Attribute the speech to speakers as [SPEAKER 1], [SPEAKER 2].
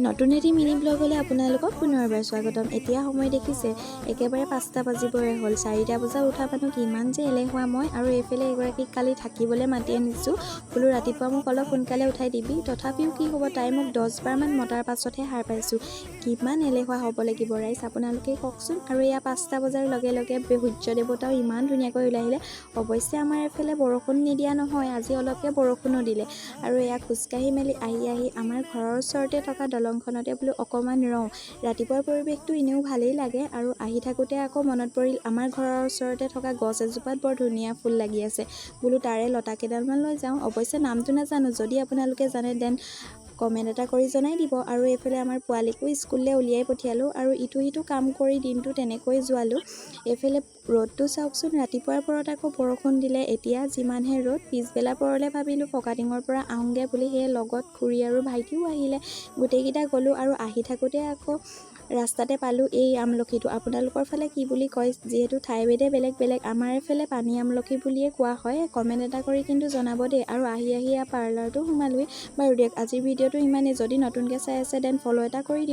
[SPEAKER 1] নতুন এটি মিনি ব্লগলৈ আপোনালোকক পুনৰ এবাৰ স্বাগতম। এতিয়া সময় দেখিছে, একেবাৰে 5টা বাজিবৰে হ'ল। 4টা বজাত উঠা মানুহ, কিমান যে এলেহুৱা মই! আৰু এইফালে এগৰাকীক কালি থাকিবলৈ মাতি আনিছোঁ। বোলো, ৰাতিপুৱা মোক অলপ সোনকালে উঠাই দিবি। তথাপিও কি হ'ব, তাই মোক 10বাৰমান মতাৰ পাছতহে সাৰ পাইছোঁ। কিমান এলেহুৱা হ'ব লাগিব ৰাইজ, আপোনালোকে কওকচোন। আৰু এয়া 5টা বজাৰ লগে লগে সূৰ্য দেৱতাও ইমান ধুনীয়াকৈ ওলাই আহিলে। অৱশ্যে আমাৰ এইফালে বৰষুণ নিদিয়া নহয়, আজি অলপকৈ বৰষুণো দিলে। আৰু এয়া খোজকাঢ়ি মেলি আহি আহি আমাৰ ঘৰৰ ওচৰতে থকা দলংখনতে বোলো অকণমান ৰওঁ। ৰাতিপুৱাৰ পৰিৱেশটো এনেও ভালেই লাগে। আৰু আহি থাকোঁতে আকৌ মনত পৰিল, আমাৰ ঘৰৰ ওচৰতে থকা গছ এজোপাত বৰ ধুনীয়া ফুল লাগি আছে। বোলো তাৰে লতা কেইডালমান লৈ যাওঁ। অৱশ্যে নামটো নাজানো, যদি আপোনালোকে জানে then comment এটা কৰি জনাই দিব। আৰু এইফালে আমাৰ পোৱালিকো স্কুললৈ উলিয়াই পঠিয়ালোঁ আৰু ইটো সিটো কাম কৰি দিনটো তেনেকৈ যোৱালোঁ। এইফালে ৰ'দটো চাওকচোন। ৰাতিপুৱাৰ পৰত আকৌ বৰষুণ দিলে, এতিয়া যিমানহে ৰ'দ। পিছবেলা পৰলৈ ভাবিলোঁ ফকাটিঙৰ পৰা আহোঁগৈ বুলি। সেয়ে লগত খুৰী আৰু ভাইটিও আহিলে, গোটেইকেইটা গ'লোঁ। আৰু আহি থাকোঁতে আকৌ ৰাস্তাতে পালোঁ এই আমলখিটো। আপোনালোকৰ ফালে কি বুলি কয়? যিহেতু ঠাইভেদে বেলেগ বেলেগ, আমাৰ এইফালে পানী আমলখি বুলিয়ে কোৱা হয়। কমেণ্ট এটা কৰি কিন্তু জনাব দেই। আৰু আহি আহি ইয়াৰ পাৰ্লাৰটো সোমালোহি। বাৰু দিয়ক, আজিৰ ভিডিঅ'টো ইমানেই। যদি নতুনকৈ চাই আছে, then follow এটা কৰি দিব।